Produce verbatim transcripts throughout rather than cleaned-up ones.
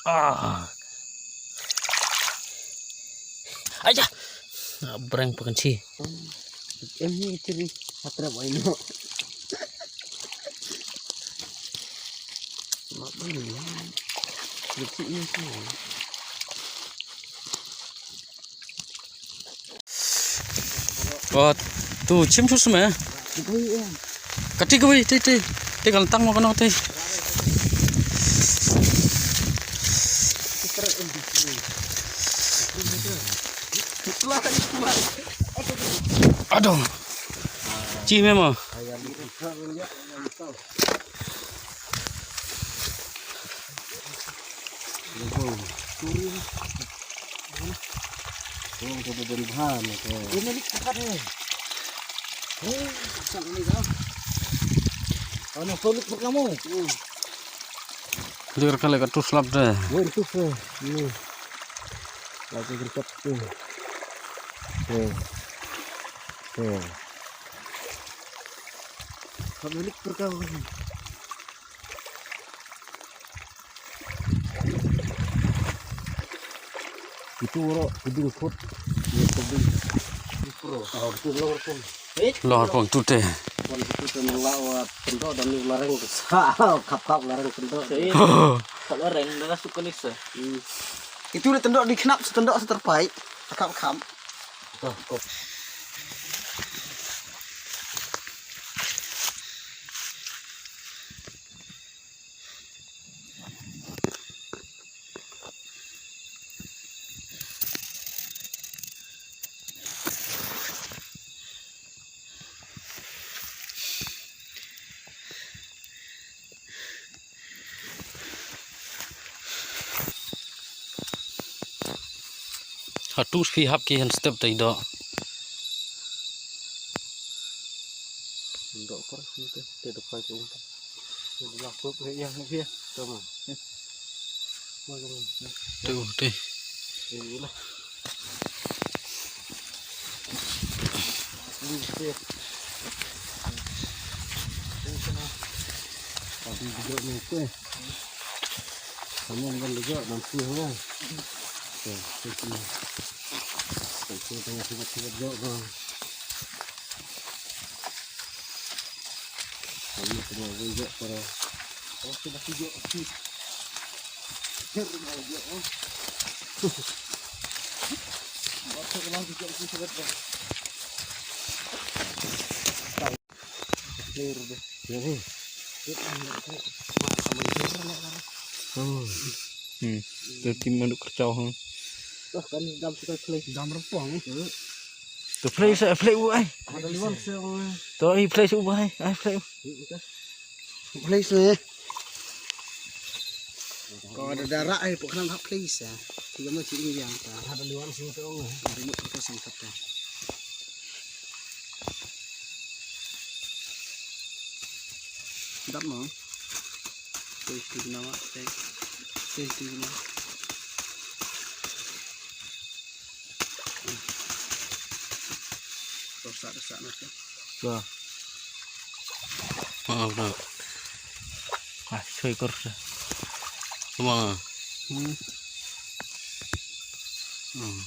Ah. Aja. Breng pakan chi. Em ni ciri hatra bai no. Mak ni. Kecil ni. Wat tu chim sus me. Kati kawai ti ti ti kan tang mo kano ti. Aduh. Chi me mo. Lir kali ka tus lap de. Lir tus de. Ni. Lagi gercep tu. Tu. Tu. Kami lik perkau. Itu ro, itu food. Ini food. Pro. Oh, itu lo pun. Lo pun tu teh. Pon itu tu nang lawa tendo dan ni lareng. Sa, kap kap lareng tendo. Kap lareng dah suka ni sa. Itu le tendo di kenap setendo seterpai. Kap kap. Hatu phi hap ki han step tai do. Do kor te te do kai tu. Te do la kop he ya he. Tama. Tu te. Ini lah. Ini te. Ini sana. Tapi juga ni tu eh. Kamu bukan juga mampu lah. Okey, okey. Okey, tengah sibuk-sibuk juga bang. Kamu kena juga para. Oh, sudah sibuk. Ker mau juga. Bapak ulang juga sibuk bang. Clear deh. Ya, ni. Hmm. Hmm. Tu tim manuk kercau, ha. Wah, kan dam tu play. Dam rempong, eh. Tu play sa, play u ai. Ada liwan sa, eh. Tu ai play sa u ai, ai play. Play sa, eh. Kau ada darah, eh, pokok nak play sa. Tiga macam ini yang tak. Ada liwan sa tu, eh. Ada ni kertas yang tak. Dap mo. Tei ti na ma tei. Tei ti na. Rosak rosak na tei. Ba. Ah, ba. Ah, soi kor sa. Ba. Hmm. Hmm.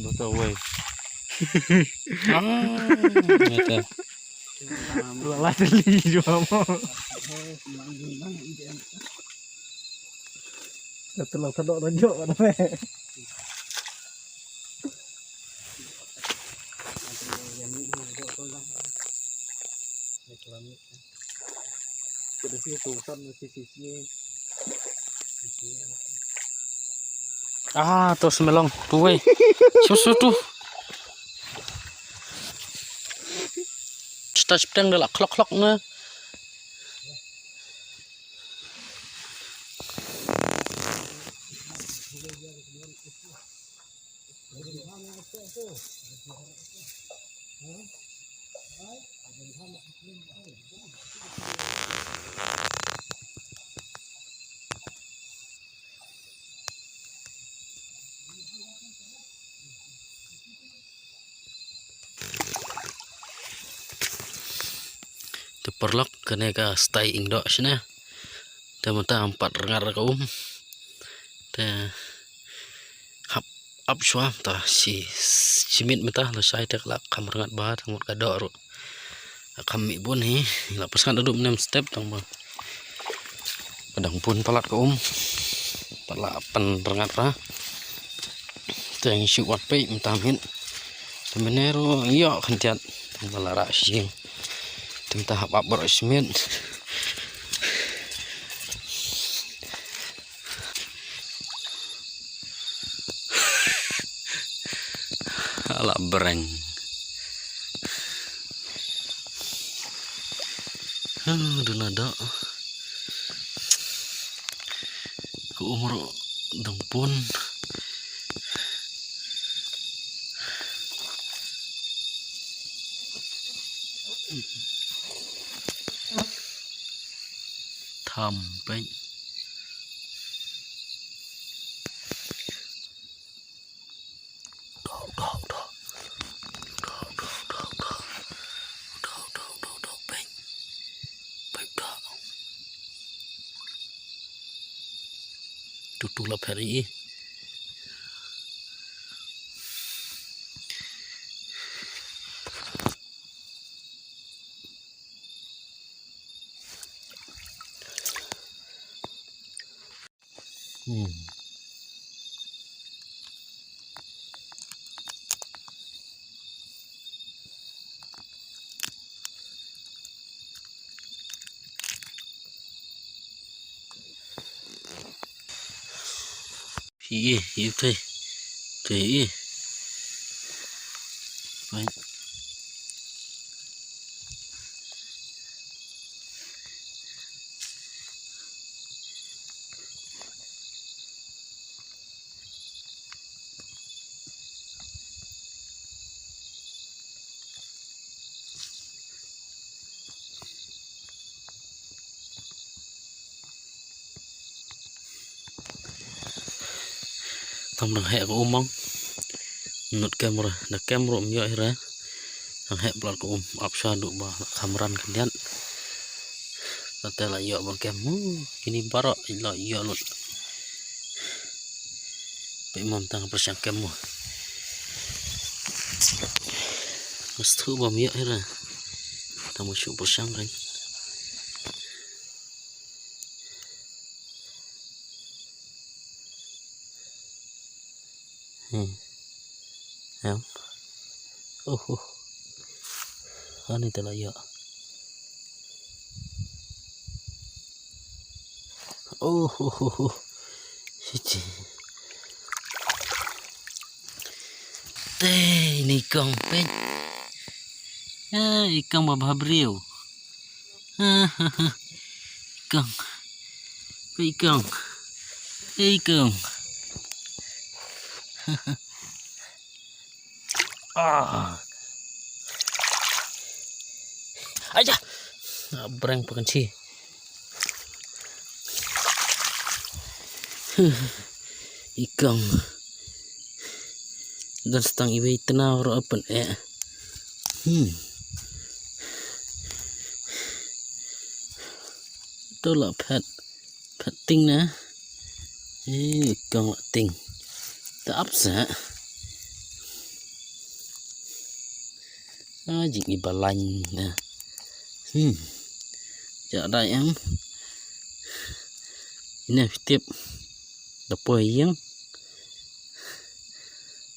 Bata wai. Ah, mata. Lala teli jua mo. Kata lang sadok na jok kata me. Ah, tu semelong, tu wei. Susu tu. Cita cipteng dah lah klok-klok ne. paralok, kane ka stai ing doh shane. Te mynta ym pat rngat ka um. Te hap ap shuwa mynta shi, shi minit mynta la shai te ka la kham rngat bha, tang mut ka doh ruh kham mih bun hi. La pyrshang da dum nem step tang ba ka dang bun palat ka um. Pat la pynrngat ra. Te ngi shu wad peit mynta miet. Te mynne ruh ngi ïoh khyndiat. Te mynta la rah shisien. Te mynta hap ap baroh shi miet. Ala breng. Huh, duna doh. Ka um ruh dang bun. Tham peit. Doh, doh, doh. Doh, doh, doh, doh. Doh, doh, doh, doh, peit. Peit doh. Tu, tu la phet ïa i. Hmm. Hi, hi, thei. Thei, hi. Bai. Tam dang heh ka um mong. Nut kem ruh, da kem ruh ym ïoh hi re. Dang heh palat ka um, ap sha duh ba kham ran khyndiat. Te la ïoh ba kem. Huh, kine baroh la ïoh lut. Peit mo, tang pyrshang kem mo. Nga sngewthuh ba ym ïoh hi re. Tang ba shu pyrshang kan. Hmm. Em. Uh, uh. Ani te la ïoh. Uh, uh, uh, uh. Shichi. Te, ni kong peit. Ah, i kong ba bha briew. Ah, ah, ah. Kong. Peit kong. Peit kong. Ah. Aja. Ah, breng pakan chi. I kong. Don stang iwei tna ro apan eh. Hmm. To la phet. Phet ting na. Eh, i kong la ting. Ta ap sa. Ah, jing i balain na. Hmm. Ja dai em. Ine tip. Da poi ïeng.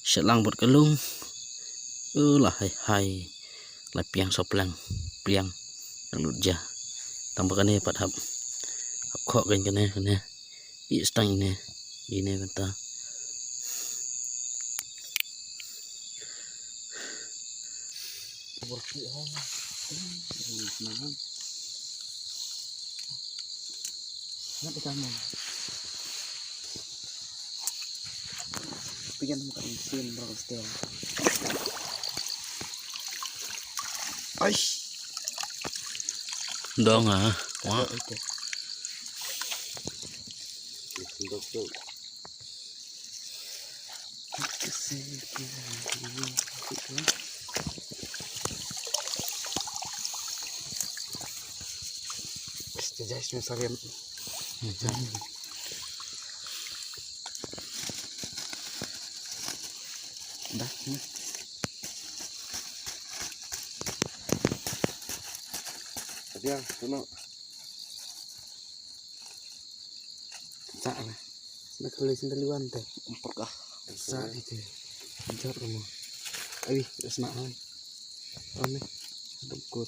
Sha lang bad ka lung. U la hai hai. La piang so pliang. Pliang. Ka lut ja. Tang ba kane pat hap. Hap khoh kan kane kane. I stang ine. Ine benta. Aish. Dong ah. Wah. Jajai sini sariam. Dah. Adiang, tuno. Sa lah. Nak kali sendaliwan teh. Empuk ah. Sa dikit. Jot kamu. Abi, sna han. Ane. Dengkur.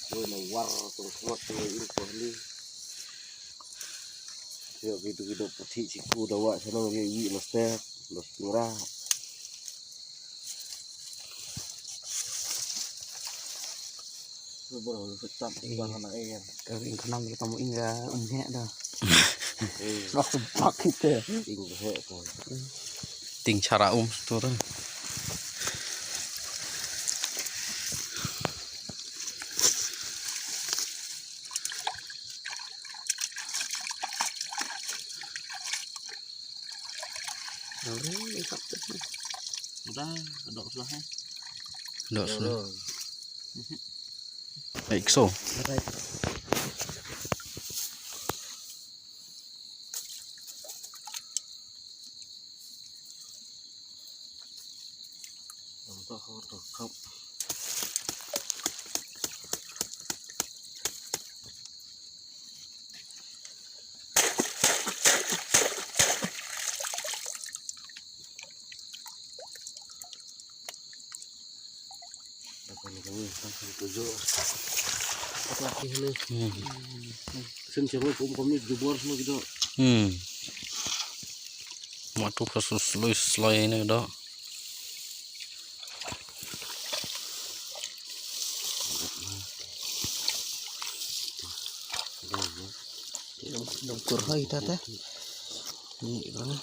Woi, nawar tu kuat tu ini pohon ni. Yo, gitu gitu putih siku dawa sana dia wi master. Los murah. Lu baru lu tetap. Iya. Bang anak ikan. Kering kenang kita mau inga umhek dah. Iya. Langsung pakai teh. Inga hek tu. Ting cara um tu tu. Dah, dok sebelah eh. Dok sebelah. Baik, so. Hmm. Sen siapa kum kum ni jubor semua gitu. Hmm. Matu kasus loy sloy ini dah. Dong, dong kurhoi ta ta. Ni, bang.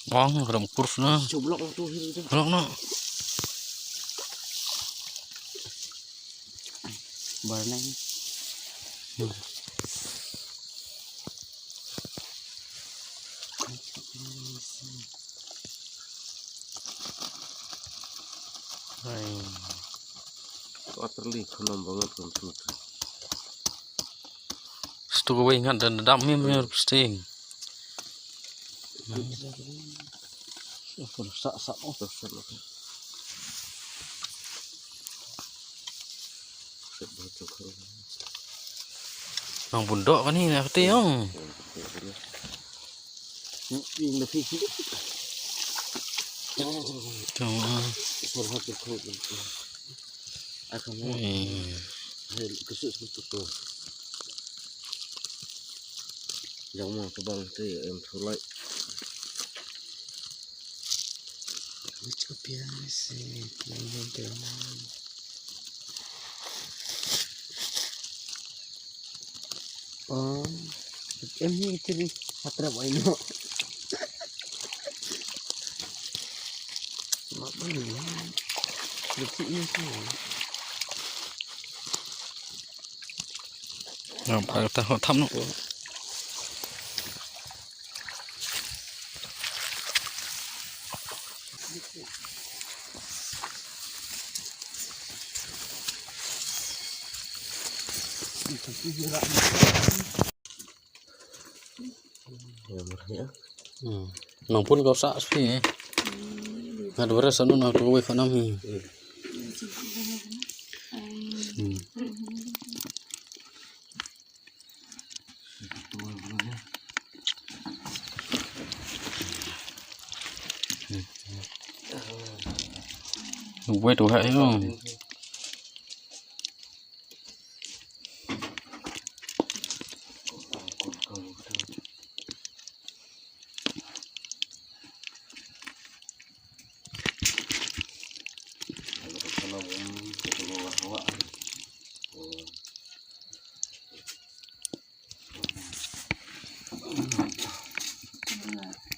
Bang, ram kurs na. Cublok tu, tu. Blok na. Barnang. Hmm. Hai. Water leak, khnang banget kan tu. Stu ko wei ngat dan dam mi mi sting. Sa sa oh sa sa. Nang bundok kan ni nak kete yong. Ing da phi. Tong. Suruh tu ko. Aku mau. Hai, kusuk tu ko. Jang mo tu bang tu em tu lai. Cukup ya si yang yang tu. Oh, em ni ciri hatra bai no. Mak bani ya. Lucu ni semua. Nampak dah tham no. Hmm. Nang pun kau sak spi eh. Ngat beres anu nang tu wei khanam. Hmm. Hmm. Wait, wait, no.